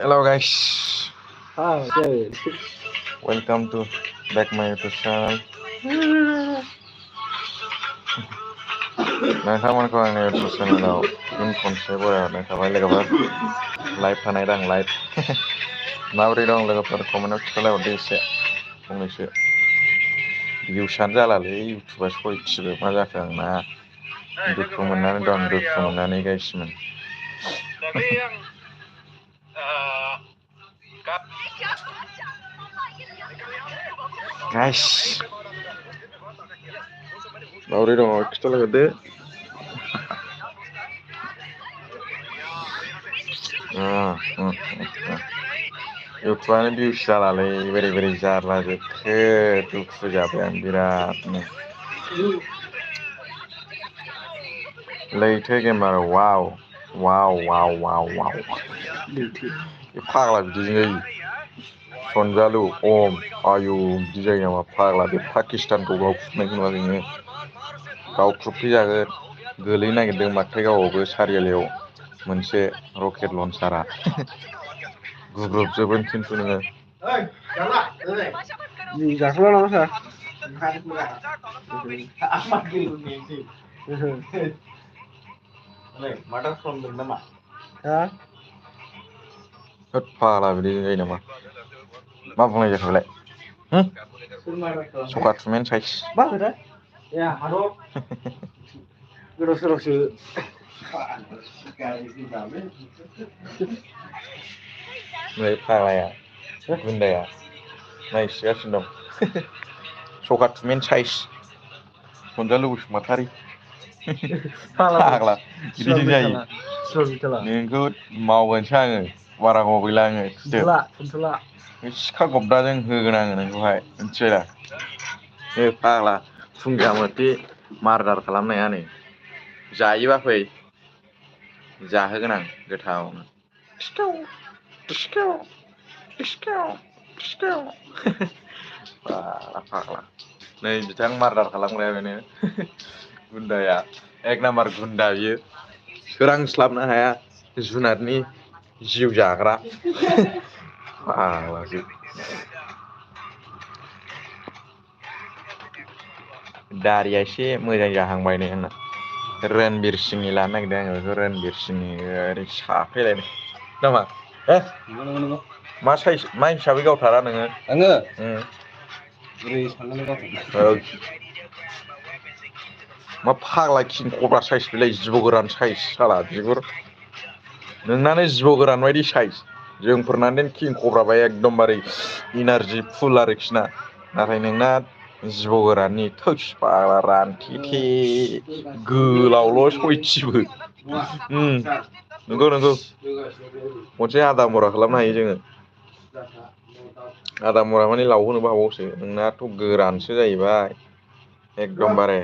Hello guys, Okay. welcome to back my YouTube channel. नोंथांमोनखौ आंनि YouTube चेनेलाव फिन खनसे बरायहरनाय थाबाय लोगोफोर लाइभ थानाय दां लाइभ माबोरै दं लोगोफोर कमेन्टआव खिथालायहरदो एसे फंनैसो भिउसआनो जालालै इउटुबा सयथिबो मा जाखो आंना दुखु मोननानै दं दुखु मोननानै गायसिमोन गाइस माबोरै दङ खिथालायहरदो इउटुबानो भिउस जालालै बोरै बोरै जारलाजोबखो दुखु जाबाय आं बिरादनो लैथो गेमार वाव वाव वाव वाव वाव बे फाग्ला बिदिजों जायो सनजालु अम आयु बिदि जायो नामा फाग्ला बे पाकिस्तानखौ गावख्रुबनायखौ नुवाखै नोङो गावख्रुबफैजागोन गोलैनो नागिरदों माथो गावबावबो सारियालियाव मोनसे रकेट लन्चारा गुग्रुबजोबगोन खिन्थु नोङो जाखोला नामा सार? माथो खालामदों नामा? होद फाग्ला बिदिजों जायो नामा मा बुंनाय जाखो बेलाय सखा थुमेन साइस गोदाव सोरावसो नै फाग्लाया गुन्दाया नायसिगासिनो दं सखा थुमेन साइस सनजालु बसुमतारी फाग्ला बिदिजों जायो नोंखौ मावगोनसो आङो बारा गोबाव गैला आङो फुनथला सिखा गबदाजों होगोन आङो नोंखौहाय मिथिबाय दा बे फाग्ला फुंगा मथे मार्डार खालामनाया नै जायोबा फै जाहोगोन आं गोथावनो फाग्ला नै बिथां मार्डार खालामग्राया बेनो गुन्दाया एक नाम्बार गुन्दा बियो सोरांस्लाबनो हाया जुनारनि जिउ जाग्रा फाग्लासो दारिया एसे मोजां जाहांबाय नै आंना रनबिर सिंनि लानो नागिरदों आङो बेखौ रनबिर सिंनि ओरै साफैलायनो नामा मा साइज मा हिसाबै गावथारा नोङो आङो बोरै साननानै गावथार मा फाग्ला किं कब्रा साइज बेलाय जिबौ गोरान साइज साला बिगुर नोंनानो जिबौ गोरान बायदि साइज जोंफोरनानो किं कब्राबा एकदमबारे इनारजि फुल आरोखि ना नाथाय नोंना जिबौ गोराननि थोस फाग्ला रानथेथे गोलावल' सयथिबो नंगौ नंगौ खनसे आदा मरा खालामनो हायो जोङो आदा मरा माने लावहोनोबो हाबावोसो नोंनाथ' गोरानसो जाहैबाय एकदमबारे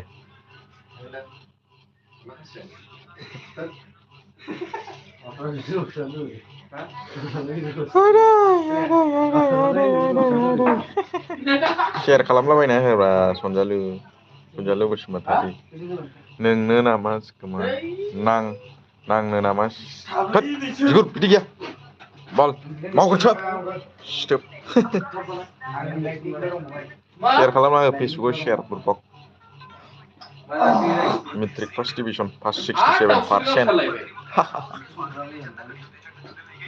सेयार खालामलाबायना होब्रा सनजालु बसुमतारी नोंनो नामा नांनो नामा होद बिगुर बिदि गैया बाल मावगोन सोब सिथोब सेयार खालामना हो फेसबुकाव सेयार बुरबक मेट्रिक फार्स्ट डिभिजन फार्स्ट 67%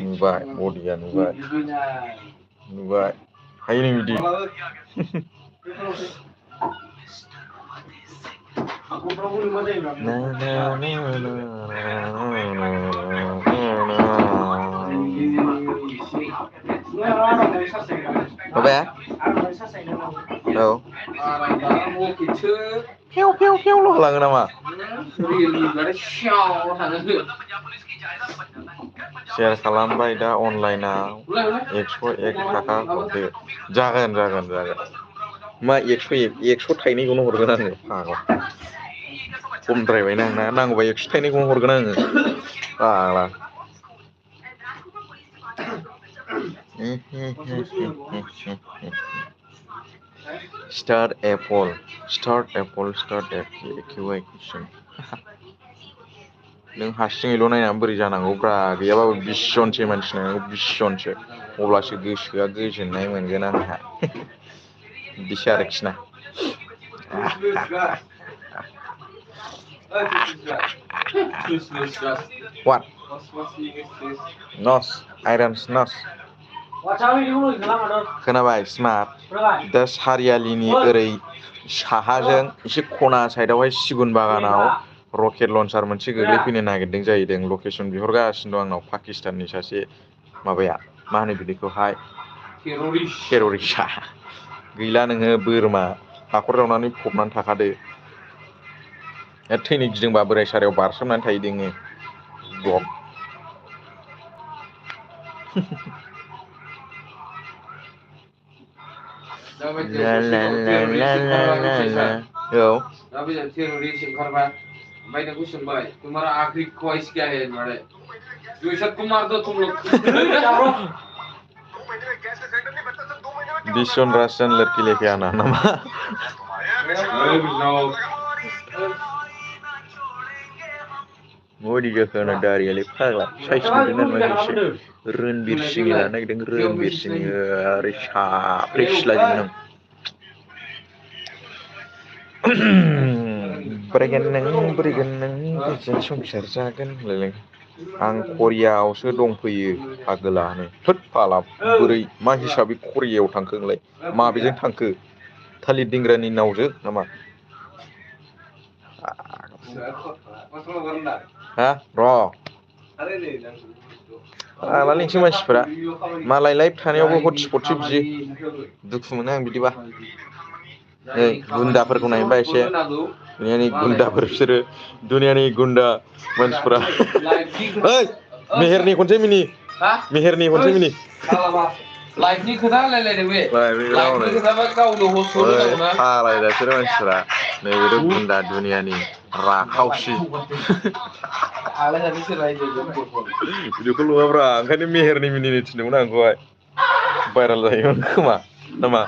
नुबाय बडिया नुबाय हायो नों बिदि माबाया औ फेव फेव फेवल' होलाङो नामा सेयार खालामबाय दा अनलाइनाव 101 थाखा हरदो जागोन मा 100 थाइनैखौनो हरगोन आङो फाग्ला खमद्रायबायना आंना नांगौबा 100 थाइनैखौनो हरगोन आङो फाग्ला Start Apple, start Apple, start QA question. नों हारसिङैल' नायनानै बोरै जानांगौब्रा गैयाबाबो 20 जनसो मानसि नायनांगौ 20 जनसो अब्लासो गोसोआ गोजोननाय मोनगोन आंहा बिदिसो आरोखि ना What? Nos, Irons Nos. खोनाबाय स्मार्ट दा सारियालिनि ओरै साहाजों एसे खना साइडआवहाय सिगुन बागानाव रकेट लन्चार मोनसे गोग्लैफैनो नागिरदों जाहैदों लकेसन बिहरगासिनो दं आंनाव पाकिस्ताननि सासे माबाया मा होनो बिदिखौहाय टेररिस्टआ गैला नोङो बोरमा हाखर जावनानै फबनानै थाखादो थैनो गिदोंबा बोराय सारायाव बारसोमनानै थायो दोङो गब बिशन राशन लड़की लेके आना नामा मोदी जाखो ना दारियालाय फाग्ला साइज नुदों ना एसे रणबीर सिंह लानो नागिरदों रणबीर सिंह आरो साफ्रे सिलाजोबगोन आं बोरैगोन नों गोजोन संसार जागोन होनलायलाय आं करियाआवसो दंफैयो फागोलानो थोद फाला बोरै मा हिसाबै करियायाव थांखो नोंलाय माबेजों थांखो थालिर दिंग्रानि नावजों नामा हा र' फाग्लासो मानसिफोरा मालाय लाइफ थानायावबो हटस्पटसो बियो दुखु मोनो आं बिदिबा नै गुन्दाफोरखौ नायनोबा एसे दुनियानि गुन्दाफोर बिसोरो दुनियानि गुन्दा मानसिफोरा ओइ मेहेरनि खनसे मिनि मेहेरनि खनसे मिनि लाइफनि खोथा रायलायदों बे लाइफनि खोथाबा गावनो हस्ट हरनांगौना फाग्लासोर मानसिफोरा नैबेथ' गुन्दा दुनियानि राखावसि बिदिखौ लुवाब्रा ओंखायनो मेहेरनि मिनिनो थिनदोंमोन आं आंखौहाय भाइरेल जायोमोन खोमा नामा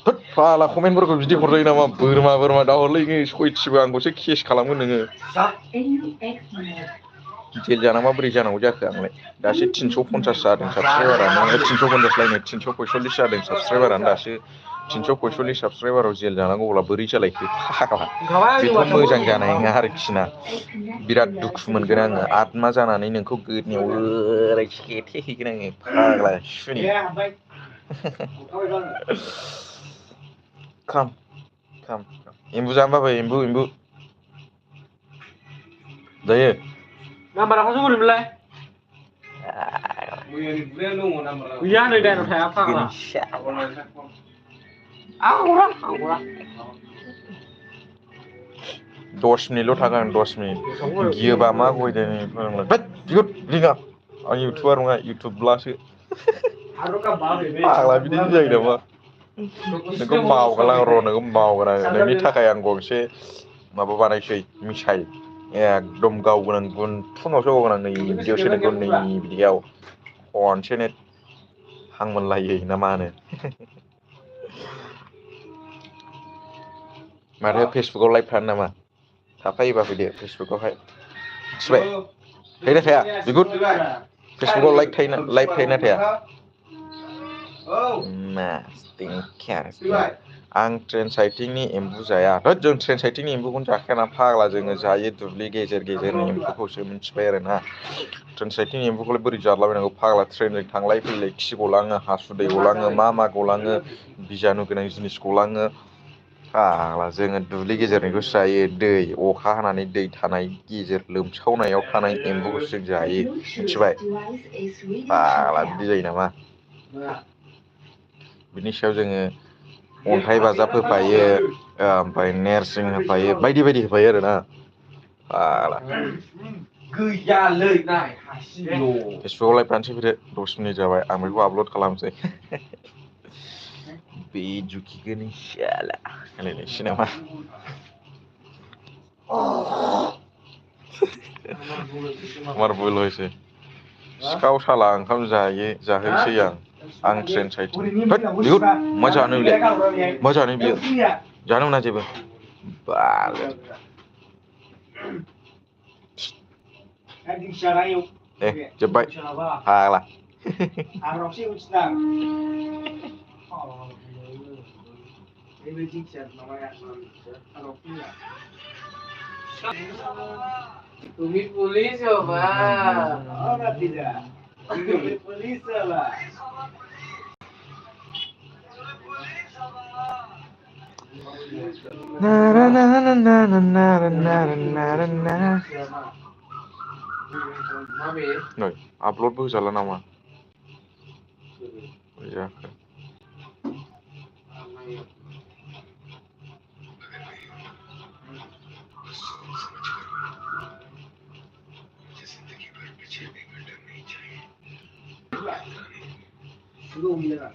थोद फाला कमेन्टफोरखौ बिदि हरजायो नामा बोरमा दाहरलै सयथिबो आंखौसो केस खालामगोन नोङो जेल जानांबा बोरै जानांगौ जाखो आंलाय दासो 350 जादों साबसक्राइबारानो 350 लायनो 345 जादों साबसक्राइबारानो दासो 345 साबसक्राइबाराव जेल जानांगौब्ला बोरै जालायखो बेथ' मोजां जानाय नङा आरोखि ना बिराद दुखु मोनगोन आङो आत्मा जानानै नोंखौ गोदनायाव ओरै सेथेहैगोन आङो फाग्ला सुनि Come. Embu जाम्बा बै एम्बु जायो नाम्बारा खौसो बोरैमोनलाय गैया नै दाइनाव थाया फाग्ला आं हरा 10 मिनिटल' थागोन 10 मिनिट गियोबा मा गयदों होद बिगुर रिङा आं इउटुबार नङा इउटुबब्लासो फाग्ला बिदि जायो नामा नोंखौ बावगोन आं र' नोंखौ बावगोन आं नोंनि थाखाय आं गंसे माबा बानायसै मिसाइल एकदम गावगोन आं गुनथुङावसो गावगोन आं नै बिदियावसो नोंखौ नै बिदियाव खनसेनो हां मोनलायै ना मा होनो माथो फेसबुकाव लाइभ थानो नामा थाफायोबा फैदो फेसबुकावहाय मिथिबाय थायोना थाया बिगुर फेसबुकाव लाइभ थायोना थाया आं ट्रेन साइटिंनि एम्बु जाया होद जों ट्रेन साइटिंनि एम्बुखौनो जाखायाना फाग्ला जोङो जायो दुब्लि गेजेरनि एम्बुखौसो मिथिबाय आरोना ट्रेन साइटिंनि एम्बुखौलाय बोरै जालाबायनांगौ फाग्ला ट्रेनजों थांलाय फैलाय खि गलाङो हासुदै गलाङो मा गलाङो बिजानु गोनां जिनिस गलाङो फाग्ला जोङो दुब्लि गेजेरनिखौसो जायो दै अखा हानानै दै थानाय गेजेर लोमसावनायाव थानाय एम्बुखौसो जों जायो मिथिबाय फाग्ला बिदि जायो नामा बिनि सायाव जोङो अन्थाइ बाजाब होफायो ओमफ्राय नेरसिं होफायो बायदि होफायो आरोना फाग्ला फेसबुकाव लाइभ थानोसै फैदो 10 मिनिट जाबाय आं बेखौ आपलड खालामसै बे जुखिगोननि शाला होनलायलायसै नामा मार बयल हयसे सिखाव साला ओंखाम जाहैसै आं ट्रेन साइटिं होद बिगुर मा जानो बियो जानो मोना जेबो बाल Anjing syarayu. Jebak. Syaraba. Halah. Arok sih ustaz. Oh. Ini jiksan namanya. Arok ya. Tumi pulis coba. Oh, tidak. Ini polis lah. Na na na na na na na na na na. Mami. Noi, upload bu jalan nama. Iya. Belum ya.